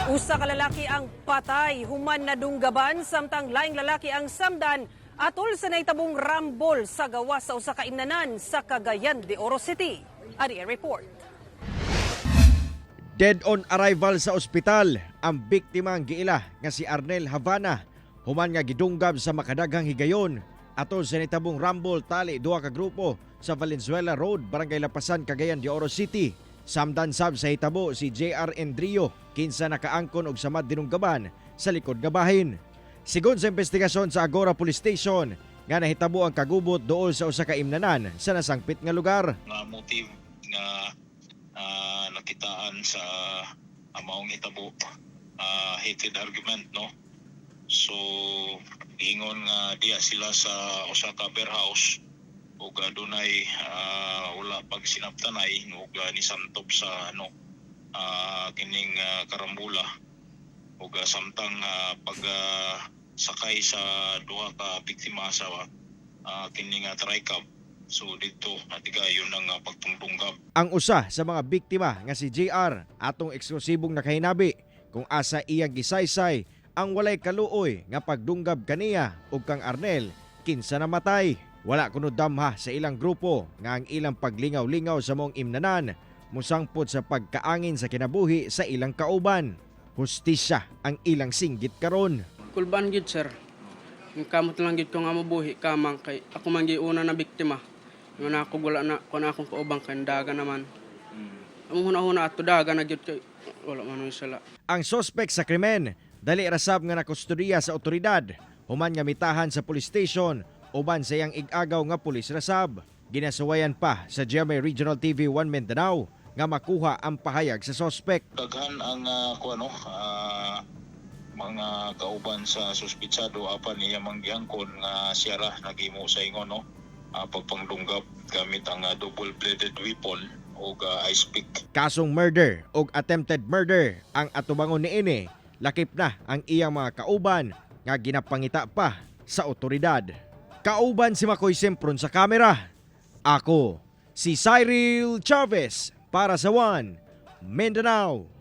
Usa ka lalaki ang patay human nadunggaban, samtang laing lalaki ang samdan atol sa nahitabong rambol sa gawas sa usa ka imnanan sa Cagayan de Oro City. Ari ang report. Dead on arrival sa ospital ang biktima ang giila nga si Arnel Havana human nga gidunggab sa makadaghang higayon atol sa nahitabong rambol tali duha ka grupo sa Valenzuela Road, Barangay Lapasan, Cagayan de Oro City. Samdan sab sa hitabo si JR Endrio, kinsa nakaangkon og samad dinunggaban sa likod nga bahin. Sigon sa investigasyon sa Agora Police Station nga nahitabo ang kagubot duol sa usa ka imnanan sa nasangpit nga lugar. Nga motive nga nakitaan sa maong hitabo, heated argument, no? So ingon nga diya sila sa usa ka warehouse ug dunay wala pag sinabtanay ug nisamtop sa ano kining karambula ug samtang pag sakay sa duha ka biktima sa kining tricab, so dito natigayon ang pagpungtunggab. Ang usa sa mga biktima nga si JR atong eksklusibong nakahinabi kung asa iyang gisaysay ang walay kaluoy nga pagdunggab kaniya ug kang Arnel, kinsa namatay. Wala kuno damha sa ilang grupo nga ang ilang paglingaw-lingaw sa maong imnanan musangpot sa pagkaangin sa kinabuhi sa ilang kauban. Hustisya ang ilang singgit karon. Kulbaan gid, sir. Ang kamot lang gid ko nga mabuhi kamang kay ako man una na biktima. Ingon ako wala na ko na akong kaubang kay daga naman. Ang huna-huna ato daga na gyud kay wala man sala. Ang sospek sa krimen dali rasab nga nakustodiya sa otoridad human nga mitahan sa police station uban sa iyang ig-agaw nga pulis rasab. Ginasuwayan pa sa GMA Regional TV 1 Mindanao nga makuha ang pahayag sa sospek. Daghan ang kuno mga kauban sa suspitsado, apan iya mang giangkon nga siya ra naghimo sa ingon, no, pagpangdunggab gamit ang double bladed weapon ug ice pick. Kasong murder og attempted murder ang atubangon niini, lakip na ang iyang mga kauban nga ginapangita pa sa otoridad. Kauban si Makoy Sempron sa kamera. Ako, si Cyril Chavez para sa One Mindanao.